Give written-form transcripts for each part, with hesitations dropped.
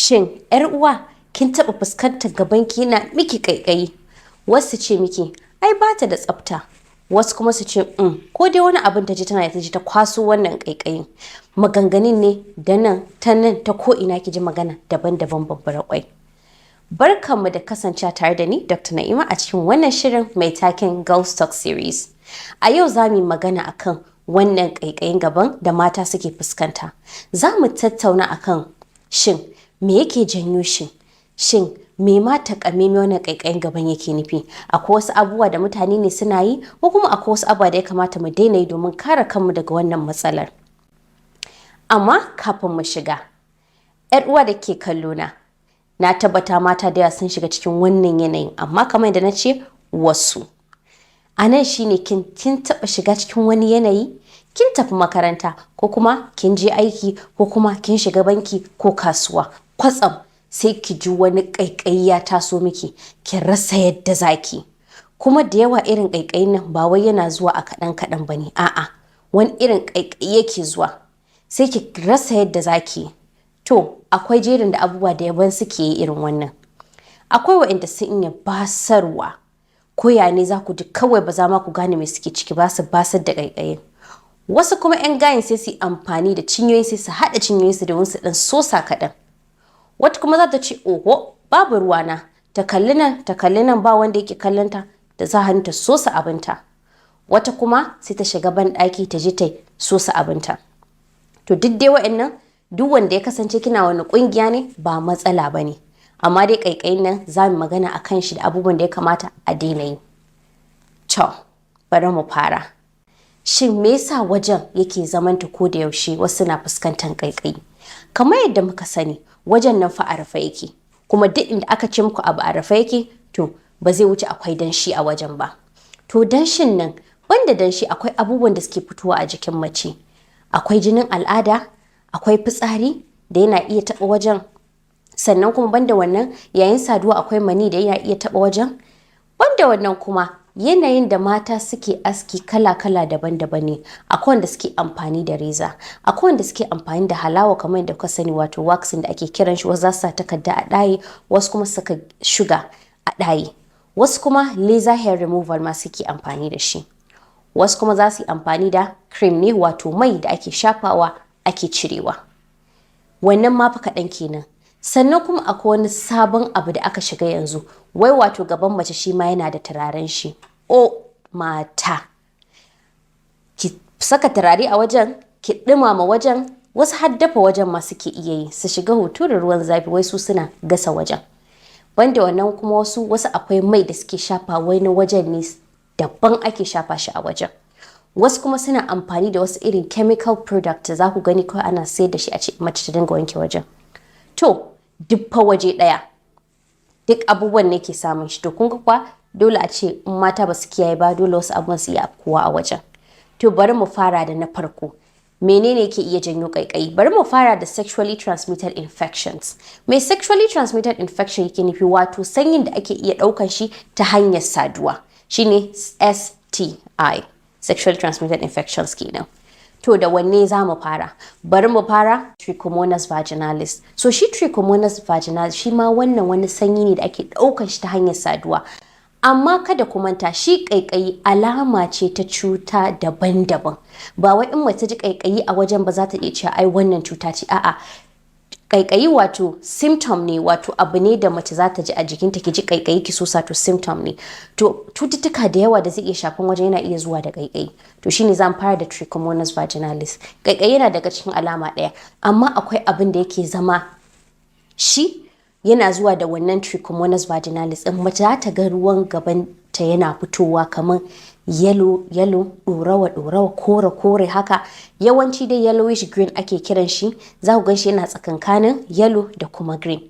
Shin ‘yar uwa, kin taɓa fuskantar gabanki yana miki ƙaiƙayi? Wasu ce miki, ai ba ta da tsafta. Wasu kuma su ce, ko dai wani abin ta je tana ta je ta kwaso wannan ƙaiƙayin." Maganganun ne da nan ta nan ta ko ina ki ji magana daban-daban, babbar kwai. Barkanmu da kasancewa tare da ni, Dr. Na'ima, a cikin wannan shirin mai taken Girls Talk Series. A yau za mu yi magana akan wannan ƙaiƙayin gaban da mata suke fuskanta. Za mu tattauna akan shin me yake janyo shi? Shin me ma takamaimai wannan ƙaiƙayin gaban yake nufi? Akwai wasu abubuwa da mutane ne suna yi, ko kuma akwai wasu abubuwa da ya kamata mu daina yi domin kare kanmu daga wannan matsalar? Amma kafin mu shiga, ‘yar uwa da ke kallo na, na tabbata mata da yawa sun shiga cikin wannan yanayin, amma kamar yadda na ce, wasu. A nan shine kin taɓa shiga cikin wani yanayi, kin tafi makaranta, ko kuma kin je aiki, ko kuma kin shiga banki ko kasuwa, kwatsam sai ki ji wani ƙaiƙayi ya taso miki, ki rasa yadda zaki. Kuma da yawa irin ƙaiƙayin nan ba wai yana zuwa a kaɗan kaɗan bane, a'a, wani irin ƙaiƙayi yake zuwa sai ki rasa yadda zaki. To akwai jerin da abubuwa da yaban suke yi irin wannan. Akwai waɗanda sun iya basarwa, ko ya ne za ku ji kawai ba za ma ku gane me suke ciki ba, su basar da ƙaiƙayin. Wasu kuma 'yan gayen sai su yi amfani da cinyoyi, sai su haɗa cinyoyinsu domin su ɗan sosa kaɗan. Wata kuma za ta ce, "Oho, babu ruwana," ta kalli nan, ta kalli nan, ba wanda yake kallon ta, da za hannu ta sosa abinta. Wata kuma sai ta shiga ban ɗaki ta je ta sosa abinta. To duk dai wa'annan, duk wanda ya kasance kina wani ƙungiya ne, ba matsala ba ne. Amma dai ƙaiƙayin nan za mu magana a kan shi da abubuwan da ya kamata a daina yi. To, bari mu fara. Shin me yasa wajen yake zamanta ko da yaushe wasu na fuskantar ƙaiƙayi? Kamar yadda muka sani, wajen nan fa a rufe yake. Kuma duk inda aka ce muku abu a rufe yake, to ba zai wuce akwai danshi a wajen ba. To danshin nan, banda danshi, akwai abubuwan da suke fitowa a jikin mace. Akwai jinin al'ada, akwai fitsari da yana iya taɓa wajen. Sannan kuma banda wannan, yayin saduwa akwai mani da yana iya taɓa wajen. Banda wannan kuma, yanayin da mata suke aski kala-kala, daban-daban ne. Akwai wanda suke amfani da reza, akwai wanda suke amfani da halawa kamar yadda kuka sani, wato waxing da ake kiran shi. Wasu za su sa takarda a ɗaye, wasu kuma saka shuga a ɗaye. Wasu kuma laser hair removal ma suke amfani da shi. Wasu kuma za su yi amfani da cream ne, wato mai da ake shafawa ake cirewa. Wannan ma fa kaɗan kenan. Sannan kuma akwai wani sabon abu da aka shiga yanzu, wai wato gaban mace shi ma yana da turaren shi. O mata, ki saka turare a wajen, ki ɗumama wajen, wasu har dafa wajen ma suke iya yi, su shiga hutu da ruwan zafi, wai su suna gasa wajen. Banda wannan kuma, wasu akwai mai da suke shafa, wai na wajen ne daban ake shafa shi a wajen. Wasu kuma suna amfani da wasu irin chemical product da za ku gani kawai ana sayar da shi, a ce mace ta dinga wanke wajen. To duk fa waje ɗaya duk abubuwan ne ke samun shi. To kun ga kuwa dole a ce in mata ba su kiyaye ba, dole wasu abubuwan su iya afkuwa a wajen. To bari mu fara da na farko. Menene ke iya janyo ƙaiƙayi? Bari mu fara da sexually transmitted infections. Me sexually transmitted infection yake nufi? Wato sanyin da ake iya ɗaukan shi ta hanyar saduwa. Shine STI, sexually transmitted infections kenan. To da wanne za mu fara? Bari mu fara Trichomonas vaginalis. So shi Trichomonas vaginalis, shi ma wannan wani sanyi ne da ake ɗaukan shi ta hanyar saduwa. Amma kada ku manta, shi ƙaiƙayi alama ce ta cuta daban-daban. Ba wai in mace ji ƙaiƙayi a wajen ba za ta iya cewa ai wannan cuta ce. A'a, ƙaiƙayi wato symptom ne, wato abu ne da mace za ta ji a jikinta, ki ji ƙaiƙayi ki sosa, to symptom ne. To cututtuka da yawa da zai iya shafan wajen yana iya zuwa da ƙaiƙayi. To shine zan fara da Trichomonas vaginalis. Ƙaiƙayi yana daga cikin alama ɗaya, amma akwai abin da yake zama shi yana zuwa da wannan Trichomonas vaginalis ɗin. Mace za ta ga ruwan gaban ta yana fitowa kamar yellow yellow, ɗorawa ɗorawa, kore kore haka. Yawanci dai yellowish green ake kiran shi. Za ku gan shi yana tsakankanin yellow da kuma green.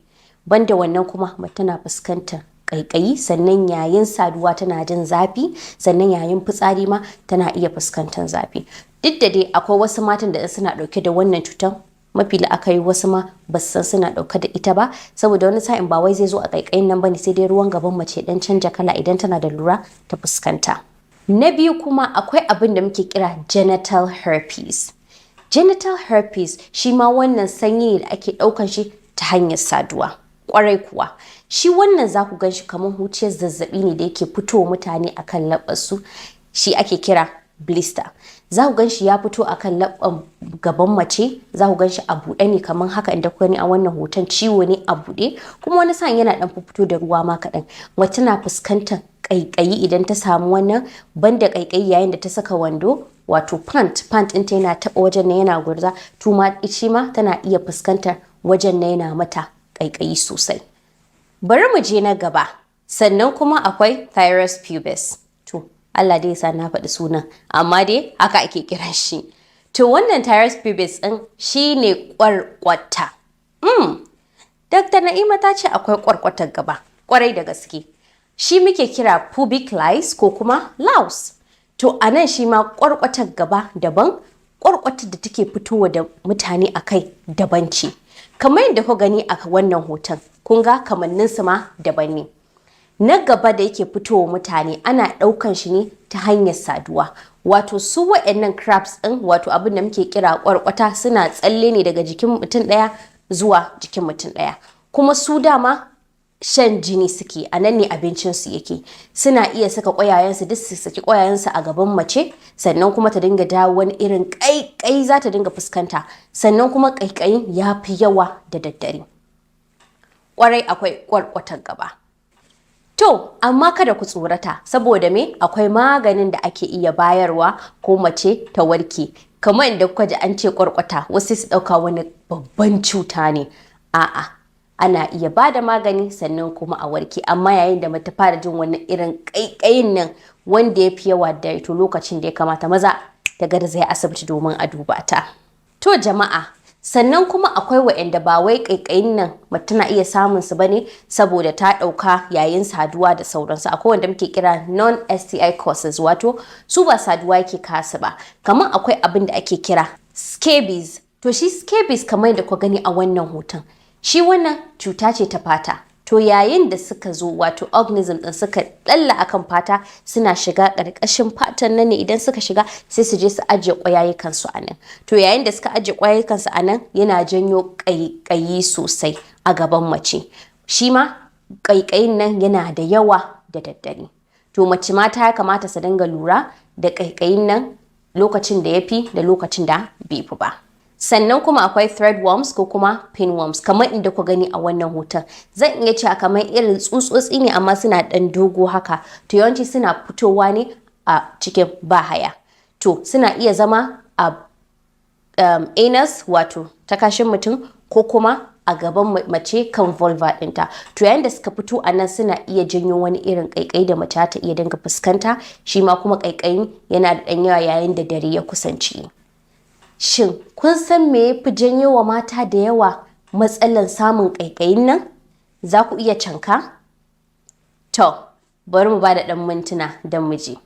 Banda wannan kuma, mace tana fuskantar ƙaiƙayi, sannan yayin saduwa tana jin zafi, sannan yayin fitsari ma tana iya fuskantar zafi. Duk da dai akwai wasu matan da suna ɗauke da wannan cutar, mafi la'akari wasu ma ba su san suna ɗauke da ita ba, saboda wani sa'in ba wai zai zo a ƙaiƙayin nan bane, sai dai ruwan gaban mace dan canja kala idan tana da lura ta fuskanta. Na biyu kuma, akwai abin da muke kira genital herpes. Genital herpes shi ma wannan sanyi ne da ake ɗaukan shi ta hanyar saduwa. Ta hanyar saduwa. Kwarai kuwa, shi wannan za ku gan shi kamar huciyar zazzabi ne da yake fitowa mutane akan laɓarsu, shi ake kira blister. Za ku gan shi ya fito akan labban gaban mace, za ku gan shi a buɗe ne kamar haka inda kuka gani a wannan hoton. Ciwo ne a buɗe, kuma wani sa'in yana ɗan fito da ruwa ma kaɗan. Mace na fuskantar ƙaiƙayi idan ta samu wannan, banda ƙaiƙayi yayin da ta saka wando, wato pant ɗinta yana taɓa wajen nan yana gurza, to ma shi ma tana iya fuskantar wajen nan yana mata ƙaiƙayi sosai. Bari mu je na gaba. Sannan kuma akwai Pthirus pubis. To, Allah dai sa na faɗi sunan, amma dai haka ake kiran shi. To, wannan Pthirus pubis ɗin shine ƙwarƙwata. Dr. Na'ima ta ce akwai ƙwarƙwatar gaba, ƙwarai da gaske. Shi muke kira pubic lice ko kuma louse. To, a nan shi ma ƙwarƙwatar gaba daban, ƙwarƙwatar da take fitowa da mutane a kai daban ce. Kamar yadda ku gani a wannan hoton, kun ga kamanninsu ma daban ne. Na gaba da yake fitowa mutane, ana ɗaukan shi ne ta hanyar saduwa. Wato su wa'annan crabs ɗin, wato abin da muke kira ƙwarƙwata, suna tsalle ne daga jikin mutum ɗaya zuwa jikin mutum ɗaya. Kuma su dama shan jini suke, a nan ne abincinsu yake. Suna iya saka ƙwayayensu, duk su saki ƙwayayensu a gaban mace, sannan kuma ta dinga dawo wani irin ƙaiƙayi za ta dinga fuskanta, sannan kuma ƙaiƙayin ya fi yawa da daddare. Ƙwarai akwai ƙwarƙwatar gaba. To, amma kada ku tsorata, saboda me? Akwai maganin da ake iya bayarwa ko mace ta warke. Kamar inda kuka ji an ce ƙwarƙwata, wasu su ɗauka wani babban cuta ne. A'a, ana iya ba da magani sannan kuma a warke. Amma yayin da mace fara jin wani irin ƙaiƙayin nan wanda ya fi yawa da to lokacin da ya kamata maza ta garzaya asibiti domin a duba ta. To jama'a, sannan kuma akwai waɗanda ba wai ƙaiƙayin nan mace na iya samun su bane saboda ta ɗauka yayin saduwa da sauransu. Akwai wanda muke kira non STI causes, wato su ba saduwa yake kasu ba. Kamar akwai abin da ake kira scabies. To, shi scabies, kamar yadda ku gani a wannan hoton, shi wannan cuta ce ta fata. To, yayin da suka zo, wato organism din suka dalla akan fata, suna shiga ƙarƙashin fatan nan ne. Idan suka shiga, sai su je su ajiye ƙwayayyukan su a nan. To, yayin da suka ajiye ƙwayayyukan su a nan, yana janyo ƙaiƙayi sosai a gaban mace. Shi ma ƙaiƙayin nan yana da yawa da daddare. To, mace mata ya kamata su dinga lura da ƙaiƙayin nan, lokacin da ya fi da lokacin da bai fi ba. Sannan kuma akwai threadworms ko kuma pinworms, kamar inda ku gani a wannan hoton. Zan iya cewa kamar irin tsutsotsi ne, amma suna ɗan dogo haka. To, yawanci suna fitowa ne a cikin bahaya. To, suna iya zama a anus, wato ta kashin mutum, ko kuma a gaban mace kan vulva ɗinta. To, yayin da suka fito a nan, suna iya janyo wani irin ƙaiƙayi da mace ta iya dinga fuskanta. Shi ma kuma ƙaiƙayin yana da ɗan yawa yayin da dare ya kusanci. Shin kun san me ya fi janyo wa mata da yawa matsalan samun ƙaiƙayin nan? Za ku iya canka? To, bari mu ba da ɗan mintuna don mu ji.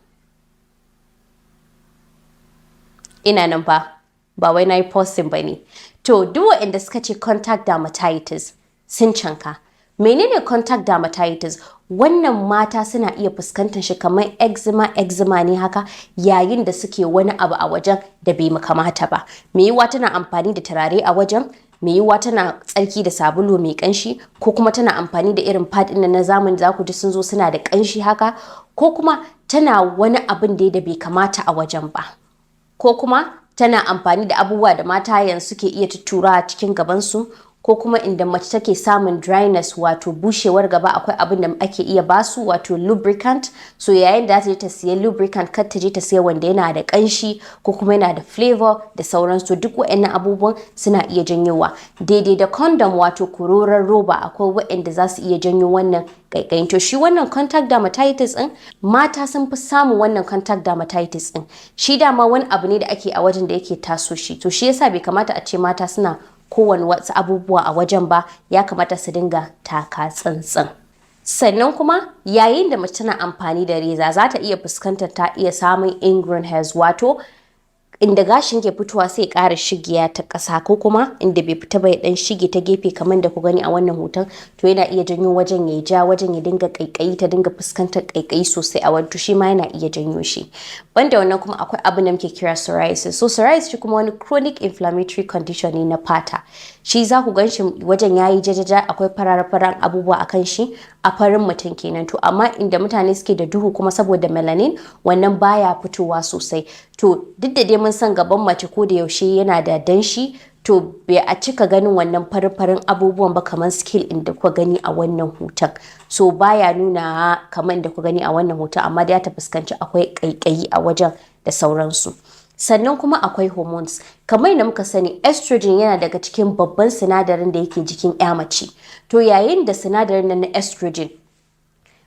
Ina nan fa, ba wai na yi posting ba ne. To, duk waɗanda suka ce contact dermatitis sun canka. Menene contact dermatitis? Wannan mata suna iya fuskantar shi kamar eczema ne haka, yayin da suke wani abu a wajen da bai kamata ba. Mai yiwuwa tana amfani da turare a wajen, mai yiwuwa tana tsarki da sabulu mai kanshi, ko kuma tana amfani da irin pad ɗin na zamani, za ku ji sun zo suna da kanshi haka, ko kuma tana wani abin da bai kamata a wajen ba. Ko kuma tana amfani da abubuwa da mata yanzu suke iya tuttura cikin gabansu, ko kuma inda mace take samun dryness, wato bushewar gaba, akwai abin da ake iya basu, wato lubricant. So yayin da za ta je ta siya lubricant, kar ta je ta siya wanda yana da kanshi ko kuma yana da flavor da sauransu. Duk waɗannan abubuwan suna iya janyowa. Daidai da condom, wato kurorar roba, akwai waɗanda za su iya janyo wannan ƙaiƙayin. To, shi wannan contact dermatitis din, mata sun fi samun wannan contact dermatitis din. Shi dama wani abu ne da ake a wajen da yake taso shi. To, shi yasa bai kamata a ce mata suna kowane wasu abubuwa a wajen ba, ya kamata su dinga taka tsantsan. Sannan kuma yayin da mace tana amfani da reza, za ta iya fuskantar, ta iya samun ingrown hairs, wato inda gashin ke fitowa sai ƙara shigiya ta ƙasa, ko kuma inda bai fita ba ya dan shige ta gefe, kamar da ku gani a wannan hoton. To, yana iya janyo wajen ya ja, wajen ya dinga ƙaiƙayi, ta dinga fuskantar ƙaiƙayi sosai a wato shi ma yana iya janyo shi. Banda wannan kuma akwai abin da muke kira psoriasis. So psoriasis shi kuma wani chronic inflammatory condition ne na fata. Shi za ku gan shi wajen yayi jajaja, akwai farar-faran abubuwa akan shi a farin mutum kenan. To amma inda mutane suke da duhu kuma, saboda melanin, wannan baya fitowa sosai. To duk da dai mun san gaban mace ko da yaushe yana da danshi, to bai a cika ganin wannan farin-farin abubuwan ba kamar scale inda kuka gani a wannan hoton. So baya nuna kamar inda kuka gani a wannan hoton, amma dai ta fuskanci akwai kaikayi a wajen da sauransu. Sannan kuma akwai hormones. Kamar yadda muka sani, estrogen yana daga cikin babban sinadarin da yake jikin ya mace. To yayin da sinadarin nan na estrogen,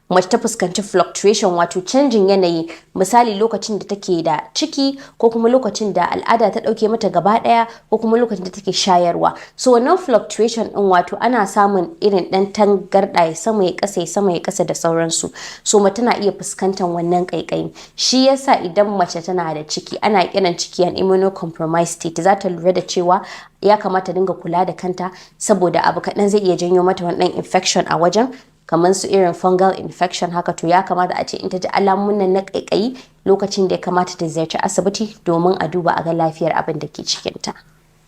mace ta fuskanci fluctuation, wato canjin yanayi, misali lokacin da take da ciki, ko kuma lokacin da al'ada ta dauke mata gaba daya, ko kuma lokacin da take shayarwa, so wannan fluctuation din, wato ana samun irin dan tangarda, ya sama ya kasa, ya sama ya kasa da sauransu. So mace tana iya fuskantar wannan kaikayi. Shi yasa idan mace tana da ciki, ana kiran ciki an immunocompromised state, za ta lura da cewa ya kamata dinga kula da kanta, saboda abu kaɗan zai iya janyo mata wani infection a wajen, kamar su irin fungal infection haka. To ya kamata a ce in ta ji alamun nan na kaikayi, lokacin da ya kamata ta ziyarci asibiti domin a duba a ga lafiyar abin da ke cikinta.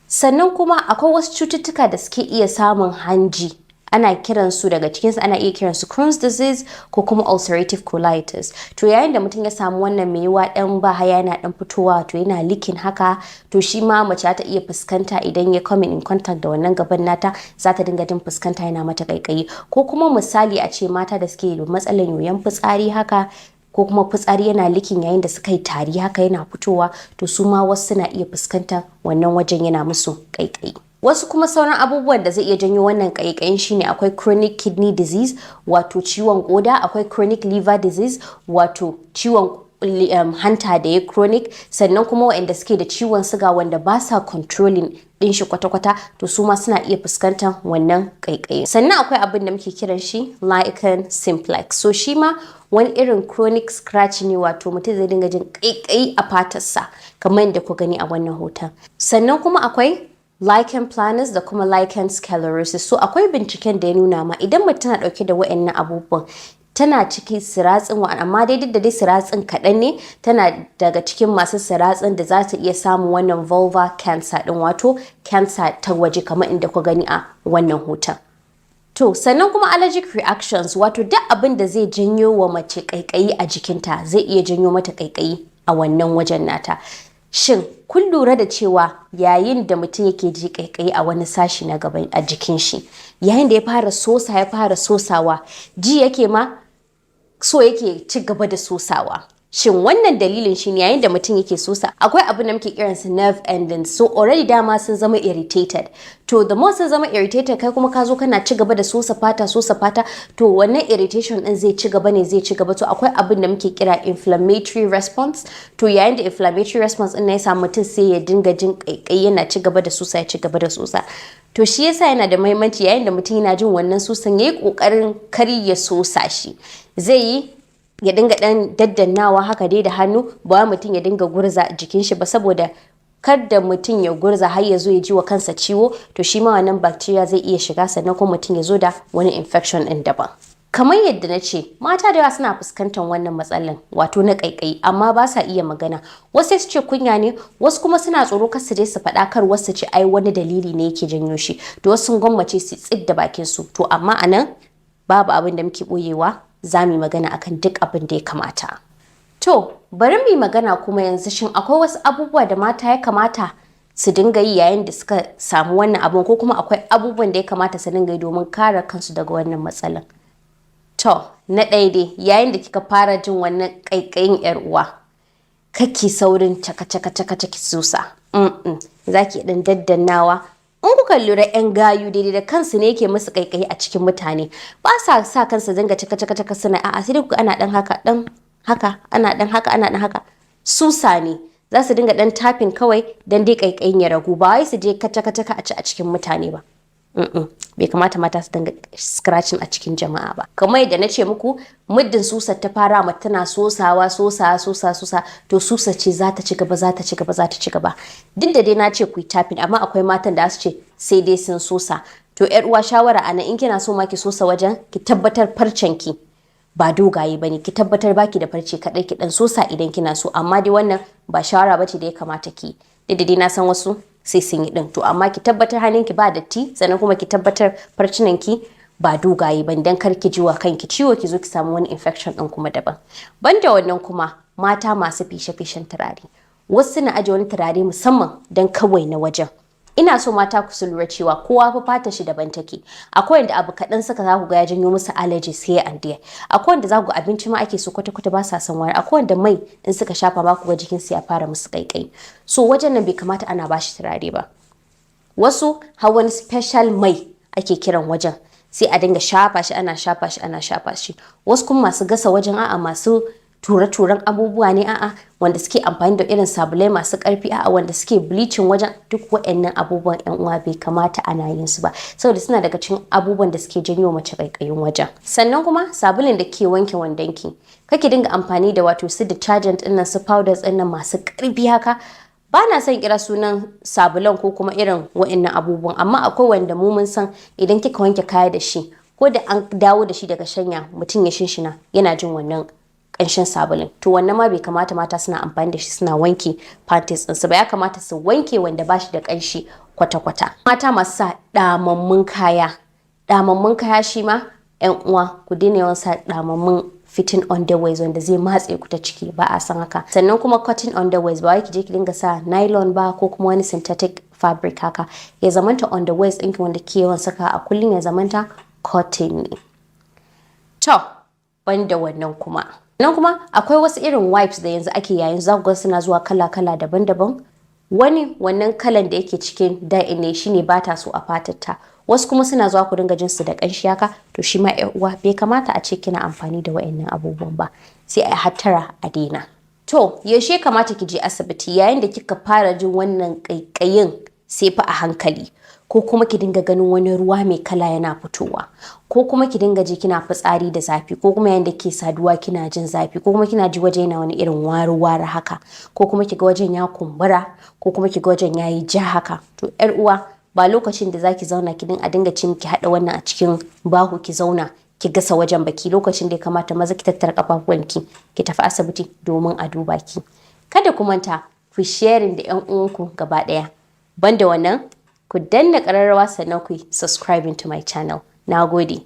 Sannan kuma akwai wasu cututtuka da suke iya samun hanji, ana kiransu, daga cikinsu ana iya kiransu Crohn's disease ko kuma ulcerative colitis. To yayin da mutum ya samu wannan, mai yiwa dan bahaya yana dan fitowa, to yana leaking haka, to shi ma mace ta iya fuskanta idan ya come in contact da wannan gaban nata, za ta dinga jin fuskanta yana mata kaikayi. Ko kuma misali a ce mata da suke da matsalan yoyon fitsari haka, ko kuma fitsari yana leaking yayin da suka yi tari haka, yana fitowa, to su ma wasu suna iya fuskantar wannan wajen yana musu kaikayi. Wasu kuma sauran abubuwan da zai iya janyo wannan ƙaiƙayin shine akwai chronic kidney disease, wato ciwon koda, akwai chronic liver disease, wato ciwon hanta da ya chronic, sannan kuma waɗanda suke da ciwon suga wanda ba sa controlling din shi kwata-kwata, to su ma suna iya fuskantar wannan ƙaiƙayi. Sannan akwai abin da muke kiran shi lichen simplex. So shi ma wani irin chronic scratch ne, wato mutum zai dinga jin ƙaiƙayi a fatarsa kamar yadda ku gani a wannan hoton. Sannan kuma akwai lichen planus da kuma lichen sclerosis. So akwai binciken da ya nuna ma idan mutum tana dauke da wayannan abubuwan, tana cikin siratsin wa, amma dai duk da dai siratsin kaɗan ne, tana daga cikin masu siratsin da za ta iya samun wannan vulvar cancer din, wato cancer ta waje kamar inda ku gani a wannan hoton. To sannan kuma allergic reactions, wato duk abin da zai janyo wa mace kaikayi a jikinta zai iya janyo mata kaikayi a wannan wajen nata. Shin kun lura da cewa yayin da mutum yake ji kaikayi a wani sashi na gaban a jikin shi, yayin da ya fara sosa, ya fara sosawa, ji yake ma so yake ci gaba da sosawa? Shin wannan dalilin shi ne yayin da mutum yake sosa, akwai abin da muke kiransa nerve endings. So already dama sun zama irritated. To the more sun zama irritated, kai kuma ka zo kana ci gaba da sosa fata, sosa fata, to wannan irritation din zai ci gaba ne, zai ci gaba. To akwai abin da muke kira inflammatory response. To yayin da inflammatory response din ya samu mutum, sai ya dinga jin kaikai, yana ci gaba da sosa, ya ci gaba da sosa. To shi yasa yana da muhimmanci yayin da mutum yana jin wannan sosan, yayi kokarin kar ya sosa shi. Zai yi ya dinga dan daddannawa haka dai da hannu, ba mutum ya dinga gurza jikin shi ba, saboda kar da mutum ya gurza har ya zo ya ji wa kansa ciwo, to shi ma wannan bacteria zai iya shiga, sannan kuma mutum ya zo da wani infection din daban. Kamar yadda na ce, mata da yawa suna fuskantar wannan matsalan, wato na kaikayi, amma ba sa iya magana. Wasu su ce kunya ne, wasu kuma suna tsoro kar su je su faɗa, kar wasu ce ai wani dalili ne yake janyo shi. To wasu sun gwammace su tsid da bakin su. To amma anan babu abin da muke boyewa, za mu yi magana akan duk abin da ya kamata. To bari mu yi magana kuma yanzu, shin akwai wasu abubuwa da mata ya kamata su dinga yi yayin da suka samu wannan abun, ko kuma akwai abubuwan da ya kamata su dinga yi domin kare kansu daga wannan matsalan? To, na ɗaya dai, yayin da kika fara jin wannan ƙaiƙayin, yar uwa, kake saurin caka caka caka caki sosa. Za ki ɗan daddannawa. In kuka lura, 'yan gayu daidai da kansu ne yake musu ƙaiƙayi a cikin mutane, ba sa sa kansu dinga caka caka caka suna, a'a, sai dai kuka ana ɗan haka, ɗan haka, ana ɗan haka, ana ɗan haka. Susa ne. Za su dinga ɗan tapping kawai don dai ƙaiƙayin ya ragu, ba wai su je kaca kaca a ci a cikin mutane ba. Bai kamata mata su dinga scratching a cikin jama'a ba. Kamar yadda na ce muku, muddin susar ta fara, mata tana sosawa, sosa, sosa, sosa, to susa ce za ta ci gaba, za ta ci gaba, za ta ci gaba. Duk da dai na ce ku yi tapping, amma akwai matan da su ce sai dai sun sosa. To yar uwa, shawara anan, in kina so ma ki sosa wajen, ki tabbatar farcen ki ba dogaye bane, ki tabbatar baki da farce kadai, ki dan sosa idan kina so. Amma dai wannan ba shawara bace da ya kamata ki. Duk da dai na san wasu Sai sun yi din. To amma ki tabbatar hannunki ba datti, sannan kuma ki tabbatar farcinanki ba dogaye ban, dan kar ki ji wa kanki ciwo, ki zo ki samu wani infection din kuma daban. Banda wannan kuma, mata masu fishe-fishen turare, wasu na aje wani turare musamman dan kawai na wajen. Ina so mata ku su lura cewa kowa fa fata shi daban take. Akwai wanda abu kaɗan suka, za ku ga ya janyo musu allergies here and there. Akwai wanda za ku ga abinci ma ake so kwata-kwata ba sa son wari. Akwai wanda mai in suka shafa ma, ku ga jikinsu ya fara musu ƙaiƙayi. So wajen nan bai kamata ana bashi turare ba. Wasu har wani special mai ake kiran wajen, sai a dinga shafa shi, ana shafa shi, ana shafa shi. Wasu kuma masu gasa wajen, a'a, masu ture-turen abubuwa ne, a'a, wanda suke amfani da irin sabulai masu karfi, a'a, wanda suke bleaching wajen. Duk waɗannan abubuwan, yan uwa, bai kamata ana yin su ba, saboda suna daga cikin abubuwan da suke janyo mace kaikayin wajen. Sannan kuma sabulin da ke wanke wandonki, kake dinga amfani da wato su detergent ɗin nan, su powders ɗin nan masu karfi haka. Ba na son kira sunan sabulan ko kuma irin waɗannan abubuwan, amma akwai wanda mu mun san idan kika wanke kaya da shi, ko da an dawo da shi daga shanya, mutum ya shinshina, yana jin wannan ƙanshin sabulin. To wannan ma bai kamata mata suna amfani da shi suna wanke panties ɗinsu ba. Ya kamata su wanke wanda ba shi da ƙanshi kwata-kwata. Mata masu sa ɗamammun kaya, ɗamammun kaya shi ma, yan uwa, ku daina yawan sa ɗamammun fitting underwears wanda zai matse ku ta ciki. Ba a san haka. Sannan kuma cotton underwears, ba wai ki je ki dinga sa nylon ba ko kuma wani synthetic fabric haka. Ya zamanta underwears ɗinki wanda ke yawan saka a kullum ya zamanta cotton ne. To banda wannan kuma, nan kuma akwai wasu irin wipes da yanzu ake yayin, za ku ga suna zuwa kala-kala daban-daban. Wani wannan kalan da yake cikin dye ne shine ba ta so a fatarta. Wasu kuma suna zuwa ku dinga jin su da kanshi haka. To shi ma, uwa, bai kamata a ce kina amfani da wayannan abubuwan ba, sai a hattara a daina. To yaushe kamata ki je asibiti? Yayin da kika fara jin wannan kaikayin sai fa a hankali, ko kuma ki dinga ganin wani ruwa mai kala yana fitowa, ko kuma ki dinga ji kina fitsari da zafi, ko kuma yayin da ke saduwa kina jin zafi, ko kuma kina ji waje yana wani irin wari-wari haka, ko kuma ki ga wajen ya kumbura, ko kuma ki ga wajen yayi ja haka. To yar uwa, ba lokacin da zaki zauna ki dinga dinga cin ki hada wannan a cikin bahu ki zauna ki gasa wajen baki. Lokacin da ya kamata, maza ki tattara kafafuwanki ki tafi asibiti domin a duba ki. Kada ku manta ku sharing da yan uwanku gaba daya. Banda wannan, ku danna ƙararrawa, sannan ku subscribing to my channel. Na gode.